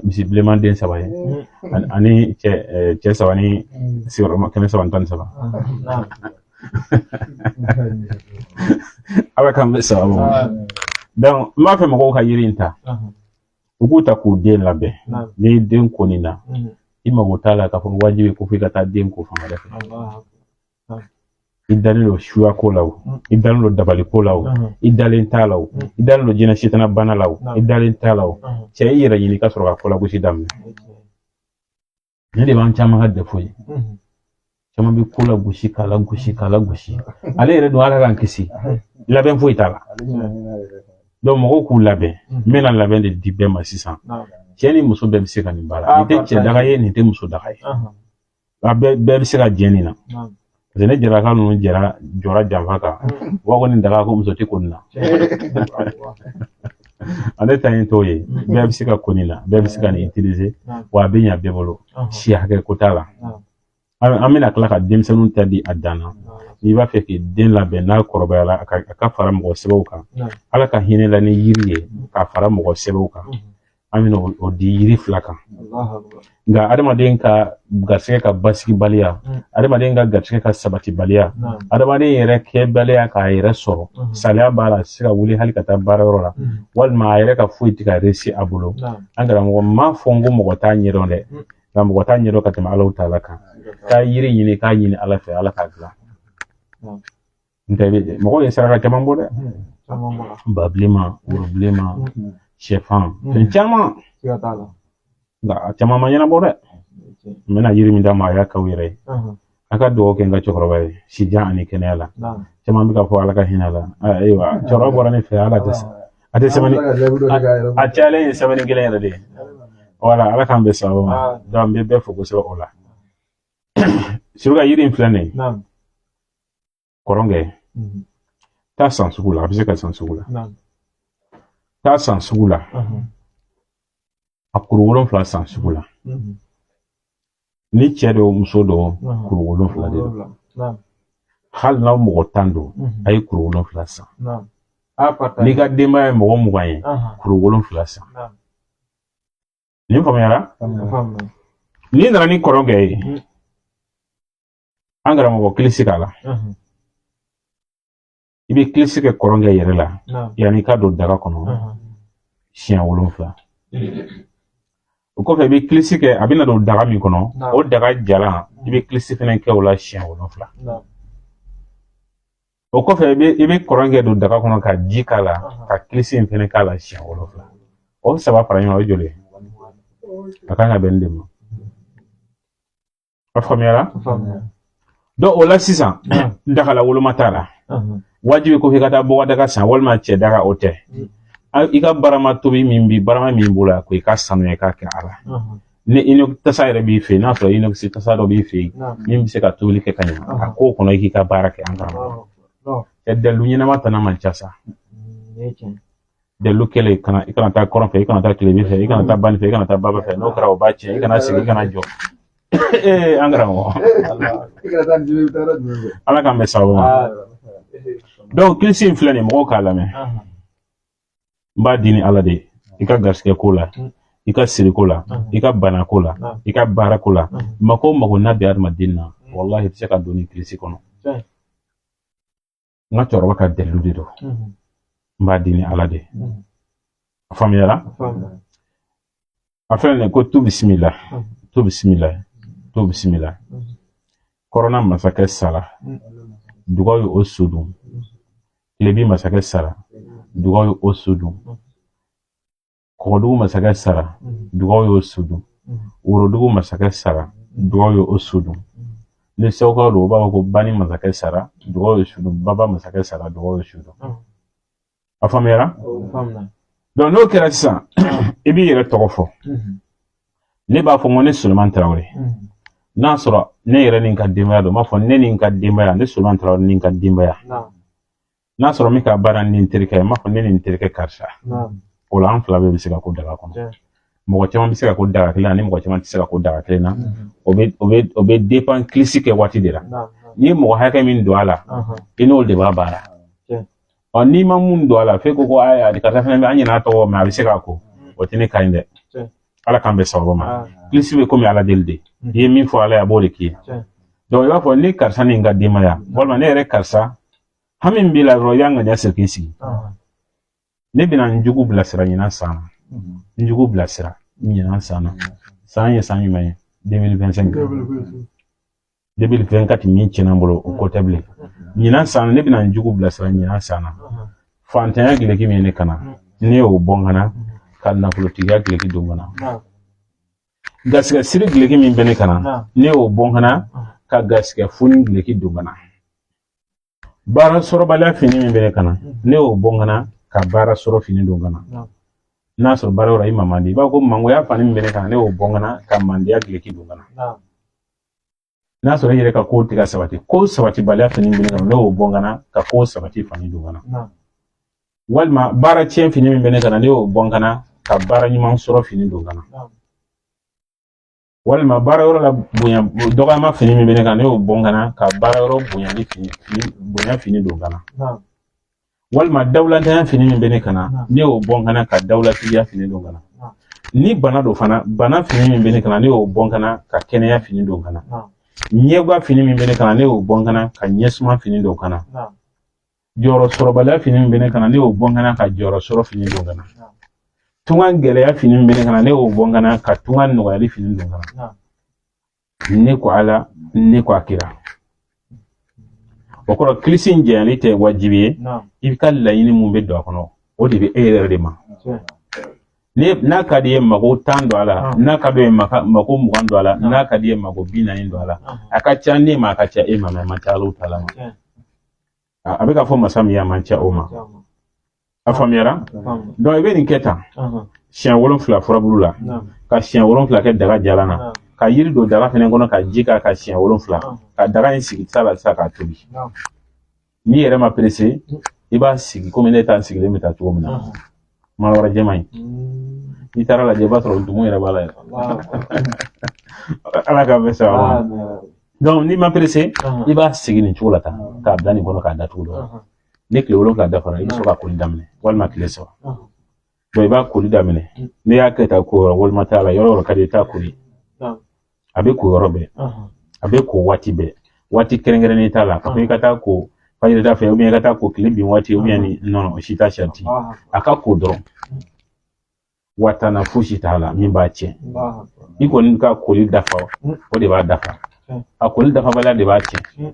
misi bilenman den saba ye ani cɛ saba ni sigiyɔrɔma 313. Ala k'an bɛn sababu ma. Donc n b'a fɛ mɔgɔw ka yiri in ta, u k'u ta k'u den labɛn. N'i ye den ko nin na, i mago t'a la k'a fɔ wajibi ko f'i ka taa den ko fan wɛrɛ fɛ. I dalen don suya ko la o, i dalen don dabali ko la o, i dalen t'a la o, i dalen don jinɛ sitana bana la o, i dalen t'a la o, cɛ, i yɛrɛ ɲini ka sɔrɔ ka kolagosi daminɛ. Nin de b'an caman ka défaut ye. Caman bɛ ko lagosi, k'a lagosi, k'a lagosi, ale yɛrɛ dun, Ala k'an kisi, labɛn foyi t'a la. Donc mɔgɔw k'u labɛn. N bɛna labɛn de di bɛɛ ma sisan. Cɛ ni muso bɛɛ bɛ se ka nin baara. Nin tɛ cɛ daga ye, nin tɛ muso daga ye, a bɛɛ bɛ se ka jɛ nin na. Parce que ne jaraka ninnu jɛra jɔra janfa kan, u b'a fɔ nin daga ko muso tɛ ko nin na. Ale ta in t'o ye. Bɛɛ bɛ se ka ko nin na, bɛɛ bɛ se ka nin utiliser, wa a bɛ ɲa bɛɛ bolo, si hakɛ ko t'a la. An bɛna tila ka denmisɛnninw ta di a dan na. N'i b'a fɛ k'i den labɛn, n'a kɔrɔbayala, a ka fara mɔgɔ sɛbɛw kan, Ala ka hinɛ la ni yiri ye k'a fara mɔgɔ sɛbɛw kan, an bɛna o di yiri fila kan. Nka adamaden ka garisɛgɛ ka basigibaliya, adamaden ka garisɛgɛ ka sabatibaliya, adamaden yɛrɛ kɛbaliya k'a yɛrɛ sɔrɔ, saliya b'a la, a tɛ se ka wuli hali ka taa baarayɔrɔ la, walima a yɛrɛ ka foyi tɛ ka réussir a bolo. An karamɔgɔ m'a fɔ n ko mɔgɔ t'a ɲɛdɔn dɛ, nka mɔgɔ t'a ɲɛdɔn ka tɛmɛ Alahu taala kan. K'a yiri ɲini, k'a ɲini Ala fɛ, Ala k'a dilan. N tɛ mɔgɔw ye saraka caman bɔ dɛ, ba bilenman, woro bilenman, sɛfan, fɛn caman, nka a caman ma ɲɛnabɔ dɛ. N bɛna yiri min d'a ma, a y'a k'aw yɛrɛ ye. A ka dugawu kɛ n ka cɛkɔrɔba ye, sijan ani kɛnɛya la. Caman bɛ ka fɔ Ala ka hinɛ la. Ayiwa, cɛkɔrɔba bɔra ne fɛ, ala tɛ a tɛ sɛbɛnni, a cayalen ye sɛbɛnni kelen yɛrɛ de ye. Wala, Ala k'an bɛn sababu ma. Donc n bɛ bɛɛ fo kosɛbɛ o la. Suruka, yiri in filɛ nin ye, kɔrɔnkɛ, taa san sugu la, a bɛ se ka san sugu la. Taa san sugu la, a kuru 7 san sugu la. Ni cɛ don, muso don, kuru 7 de don. Hali n'aw mɔgɔ 10 don, a ye kuru 7 san. N'i ka denbaya ye mɔgɔ 20 ye, kuru 7 san. Nin faamuyara? N'i nana ni kɔrɔnkɛ ye, an karamɔgɔ, kilisi k'a la. I bɛ kilisi kɛ kɔrɔnkɛ yɛrɛ la yanni i ka don daga kɔnɔ siɲɛ 7. O kɔfɛ, i bɛ kilisi kɛ a bɛna don daga min kɔnɔ, o daga jalan, i bɛ kilisi fɛnɛ kɛ o la siɲɛ 7. O kɔfɛ, i bɛ kɔrɔnkɛ don daga kɔnɔ ka ji k'a la, ka kilisi in fɛnɛ k'a la siɲɛ 7. O saba fara ɲɔgɔn kan, o ye joli ye? A kan ka bɛn nin de ma. A faamuyara? Donc o la sisan, dagala woloma t'a la. Wajibi ko f'i ka taa bɔgɔdaga san walima cɛ daga, o tɛ. I ka barama tobi min bi, barama min b'o la, ko i ka sanuya, i k'a kɛ a la. Ni inox tasa yɛrɛ b'i fɛ yen, n'a sɔrɔ inox tasa dɔ b'i fɛ yen min bɛ se ka tobili kɛ ka ɲɛ, a k'o kɔnɔ, i k'i ka baara kɛ. An karamɔgɔ, dalilu ɲɛnama tana man ca sa. Dalilu kɛlen, kana i kana taa kɔrɔn fɛ, i kana taa tilebin fɛ, i kana taa bani fɛ, i kana taa baba fɛ. N'o kɛra, o b'a tiɲɛ. I kana sigi, i kana jɔ. An karamɔgɔ, Ala k'an bɛn sababu ma. Donc kilisi in filɛ nin ye, mɔgɔw k'a lamɛn. N b'a di ni Ala de ye. I ka garisɛgɛ ko la, i ka siriko la, i ka bana ko la, i ka baara ko la, mako o mako n'a bɛ adamaden na, walahi, i tɛ se ka don ni kilisi kɔnɔ. N ka cɛkɔrɔba ka dalilu de don, n b'a di ni Ala de ye. A faamuyara? A filɛ nin ye ko tu bisimila, tu bisimila, tu bisimila. Kɔrɔnna masakɛ sara, dugaw ye o su dun. Tilebin masakɛ sara, dugaw ye o su dun. Kɔgɔdugu masakɛ sara, dugaw y'o su dun. Worodugu masakɛ sara, dugaw ye o su dun. Ni segukaw don, u b'a fɔ ko bani masakɛ sara, dugaw ye su dun. Baba masakɛ sara, dugaw ye su dun. A faamuyara? Donc n'o kɛra sisan, i b'i yɛrɛ tɔgɔ fɔ. Ne b'a fɔ ko ne Suleman Tarawele. N'a sɔrɔ ne yɛrɛ ni n ka denbaya don, n b'a fɔ ne ni n ka denbaya, ne Suleman Tarawele ni n ka denbaya. N'a sɔrɔ min ka baara ni n terikɛ ye, n b'a fɔ ne ni n terikɛ karisa. O la, an fila bɛɛ bɛ se ka ko daga kɔnɔ. Mɔgɔ caman bɛ se ka ko daga kelen na, ni mɔgɔ caman tɛ se ka ko daga kelen na. O bɛ dépend kilisi kɛ waati de la. N'i ye mɔgɔ hakɛ min don a la, i n'o de b'a baara. Ɔ, n'i ma mun don a la f'e ko ayi, karisa fana bɛ an ɲin'a tɔgɔ mɛ, a bɛ se k'a ko, o tɛ ne ka ɲi dɛ. Ala k'an bɛn sababu ma. Kilisi bɛ komi Ala deli de, i ye min fɔ Ala ye, a b'o de k'i ye. Donc i b'a fɔ ne karisa ni n ka denbaya, walima ne yɛrɛ karisa, hami min b'i la dɔrɔn, i y'a ŋaniya siri k'i sigi. Ne bɛna n jugu bilasira ɲinan san na, n jugu bilasira ɲinan san na. San ye san jumɛn ye? 2025. 2024 min tiɲɛna n bolo, o ko tɛ bilen. Ɲinan san, ne bɛna n jugu bilasira ɲinan san na. Fantanya gileki min ye ne kana, ne y'o bɔ n kana ka nafolotigiya gileki don n kana. Garisɛgɛ siri gileki min bɛ ne kana, ne y'o bɔ n kana ka garisɛgɛ foni gileki don n kana. Baara sɔrɔbaliya fini min bɛ ne kana, ne y'o bɔ n kana ka baara sɔrɔ fini don n kana. N'a sɔrɔ baara yɔrɔ i ma man di, i b'a fɔ ko mangoya fani min bɛ ne kana, ne y'o bɔ n kana ka mandiya gileki don n kana. N'a sɔrɔ i yɛrɛ ka kow tɛ ka sabati, ko sabatibaliya fini min bɛ ne kana, ne y'o bɔ n kana ka ko sabati fani don n kana. Walima baara tiɲɛ fini min bɛ ne kana, ne y'o bɔ n kana ka baara ɲuman sɔrɔ fini don n kana. Walima baara yɔrɔ la bonya dɔgɔyama fini min bɛ ne kan, ne y'o bɔ n kana ka baara yɔrɔ bonyali fini, bonya fini don n kana. Walima dawulatanya fini min bɛ ne kana, ne y'o bɔ n kana ka dawulatigiya fini don n kana. Ni bana don fana, bana fini min bɛ ne kana, ne y'o bɔ n kana ka kɛnɛya fini don n kana. Ɲɛgwa fini min bɛ ne kana, ne y'o bɔ n kana ka ɲɛsuma fini don n kana. Jɔyɔrɔ sɔrɔbaliya fini min bɛ ne kana, ne y'o bɔ n kana ka jɔyɔrɔ sɔrɔ fini don n kana. Tunga gɛlɛya fini min bɛ ne kana, ne y'o bɔ n kana ka tunga nɔgɔyali fini don n kana. Ne ko Ala, ne ko a kira. O kɔrɔ, kilisi in janyali tɛ wajibi ye. I ka laɲini mun bɛ don a kɔnɔ, o de bɛ e yɛrɛ de ma. N'a ka di ye mako 10 don a la, n'a ka di ye mako 20 don a la, n'a ka di ye mako 40 don a la, a ka ca ne ma, a ka ca e ma, mɛ a man ca Alahu taala ma. A bɛ ka fɔ masa min ye, a man ca o ma. A faamuyara? Donc i bɛ nin kɛ tan siɲɛ 7 furabulu la, ka siɲɛ 7 kɛ daga jalan na, ka yiri don daga fɛnɛ kɔnɔ, ka ji k'a kan siɲɛ 7, ka daga in sigi sa la sisan k'a tobi. N'i yɛrɛ ma pressé, i b'a sigi komi ne ta sigilen bɛ taa cogo min na, malawara jɛman in. N'i taara lajɛ, i b'a sɔrɔ ntumu yɛrɛ b'a la yɛrɛ. Ala k'a bɛɛ sababu ma. Donc n'i ma pressé, i b'a sigi nin cogo la tan, k'a bila nin kɔnɔ k'a datugu dɔrɔn. Ni tile 7 dafara, i bɛ sɔrɔ ka koli daminɛ, walima tile 3. Donc i b'a koli daminɛ. N'i y'a kɛ tan, ko yɔrɔ walima t'a la, yɔrɔ yɔrɔ ka di i t'a koli. A bɛ ko yɔrɔ bɛɛ, a bɛ ko waati bɛɛ, waati kɛrɛnkɛrɛnnen t'a la. Ka fɔ i ka taa ko fajirida fɛ, i ka taa ko tile bin waati, ni nɔnɔ, o si t'a sariti. A ka ko dɔrɔn, watana fosi t'a la min b'a tiɲɛ. I kɔni ka koli dafa, o de b'a dafa. A koli dafabaliya de b'a tiɲɛ.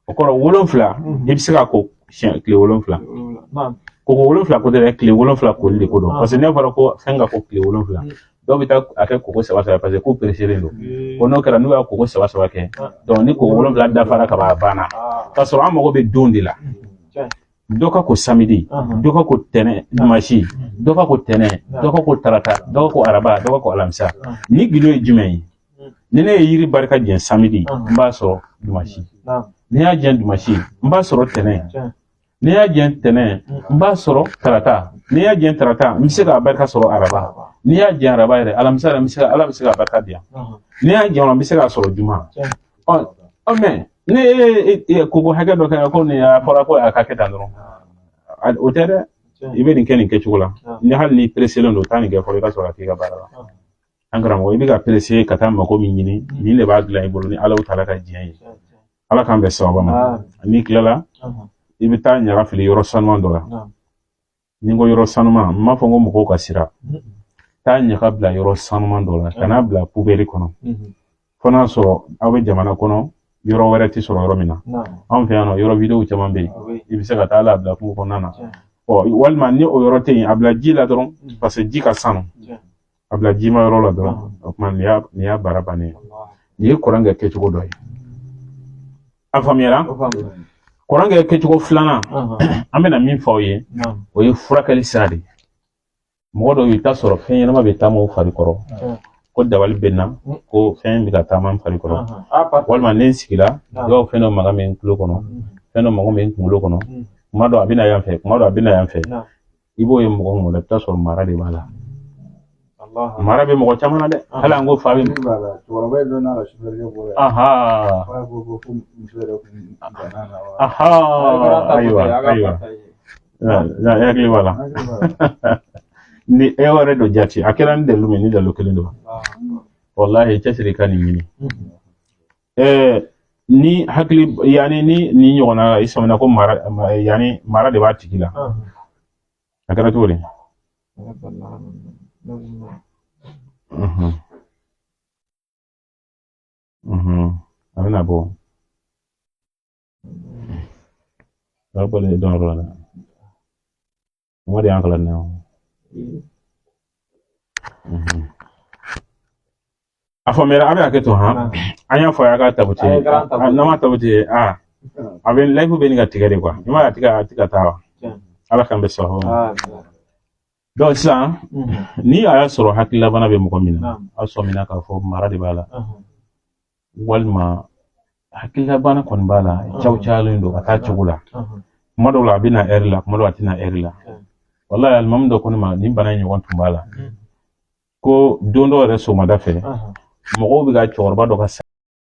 O kɔrɔ, 7, i bɛ se ka ko siɲɛ tile 7. Koko 7 ko tɛ dɛ, tile 7 koli de ko don. Parce que ne fɔra ko fɛn ka ko tile 7, dɔw bɛ taa a kɛ koko saba saba, parce que ko pereselen don. Ko n'o kɛra, n'u y'a koko saba saba kɛ, donc ni koko 7 dafara ka ban, a banna. K'a sɔrɔ an mago bɛ don de la. Dɔ ka ko samedi, dɔ ka ko tɛnɛ dimanche, dɔ ka ko tɛnɛ, dɔ ka ko tarata, dɔ ka ko araba, dɔ ka ko alamisa. Ni gindo ye jumɛn ye? Ni ne ye yiri barika jɛn samedi, n b'a sɔrɔ dimanche. Ni y'a jɛn dimanche, n b'a sɔrɔ tɛnɛ. Ni y'a jɛn tɛnɛ, n b'a sɔrɔ tarata. Ni y'a jɛn tarata, n bɛ se k'a barika sɔrɔ araba. N'i y'a jɛn araba yɛrɛ, alamisa yɛrɛ, n bɛ se Ala bɛ se k'a barika di yan. N'i y'a jɛn, n bɛ se k'a sɔrɔ juma. Ɔ ɔ, mɛ ne ye koko hakɛ dɔ kɛ, ko nin a fɔra ko a ka kɛ tan dɔrɔn, o tɛ dɛ. I bɛ nin kɛ nin kɛcogo la. Ni hali ni pereselen don, taa nin kɛ fɔlɔ, i ka sɔrɔ ka k'i ka baara la. An karamɔgɔ, i bɛ ka perese ka taa mako min ɲini, nin de b'a dilan i bolo ni Ala taala ka diɲɛ ye. Ala k'an bɛn sababa ma. N'i tilala, i bɛ taa ɲaga fili yɔrɔ sanuman dɔ la. Ni n ko yɔrɔ sanuman, n m'a fɔ ko mɔgɔw ka sira. Taa ɲaga bila yɔrɔ sanuman dɔ la, kan'a bila poubelle kɔnɔ, fo n'a sɔrɔ aw bɛ jamana kɔnɔ, yɔrɔ wɛrɛ tɛ sɔrɔ yɔrɔ min na. Anw fɛ yan nɔ, yɔrɔ videow caman bɛ yen, i bɛ se ka taa la bila kungo kɔnɔna na. Ɔ, walima ni o yɔrɔ tɛ yen, a bila ji la dɔrɔn, parce que ji ka sanu. A bila jima yɔrɔ la dɔrɔn. O tuma, nin y'a baara bannen ye. Nin ye kuran kɛ kɛcogo dɔ ye. A faamuyara? Kuran kɛ kɛcogo filanan, an bɛna min fɔ aw ye, o ye furakɛli sira de ye. Mɔgɔ dɔw, i bɛ taa sɔrɔ fɛn ɲɛnama bɛ taama u fari kɔrɔ, ko dabali bɛ n na, ko fɛn bɛ ka taama n fari kɔrɔ, walima ne sigira, dɔw fɛn dɔ mankan bɛ n tulo kɔnɔ, fɛn dɔ mankan bɛ n kunkolo kɔnɔ, kuma dɔ a bɛ na yan fɛ, kuma dɔ a bɛ na yan fɛ. I b'o ye mɔgɔ o mɔgɔ la, i bɛ taa sɔrɔ mara de b'a la. Mara bɛ mɔgɔ caman na dɛ. Hali an ko fa bɛ. Cɛkɔrɔba dɔ n'a ka sufɛlikɛ bɔra yen. Fa ko ko muso yɛrɛ kun banna la wa. Ayiwa, ayiwa. I hakili b'a la ni e yɛrɛ don jate a kɛra ni dalilu min ni dalilu kelen don. Walahi, cɛsiri ka nin ɲini. Ni hakili yani ni ɲɔgɔnna i sɔmina ko mara, yani mara de b'a tigi la, a kɛra cogo di? A bɛna bɔ, a bɛ bɔ dɔn yɔrɔ la dɛ. Kuma de y'an kalan nin ye. A faamuyara, a bɛ hakɛ to han. An y'a fɔ a y'a ka tabuti, n'an ma tabuti, aa, a bɛ live bɛ nin ka tigɛ de quoi. I m'a ye, a tɛ ka taa wa? Ala k'an bɛ sababu ma. Donc sisan, ni a y'a sɔrɔ hakililabana bɛ mɔgɔ min na, a sɔmina k'a fɔ mara de b'a la, walima hakililabana kɔni b'a la, caw cayalen don a t'a cogo la, kuma dɔw la a bɛ na ɛri la, kuma dɔw a tɛ na ɛri la. Walahi, alimami dɔ ko ne ma, nin bana in ɲɔgɔn tun b'a la, ko don dɔ yɛrɛ sɔgɔmada fɛ, mɔgɔw bɛ ka cɛkɔrɔba dɔ ka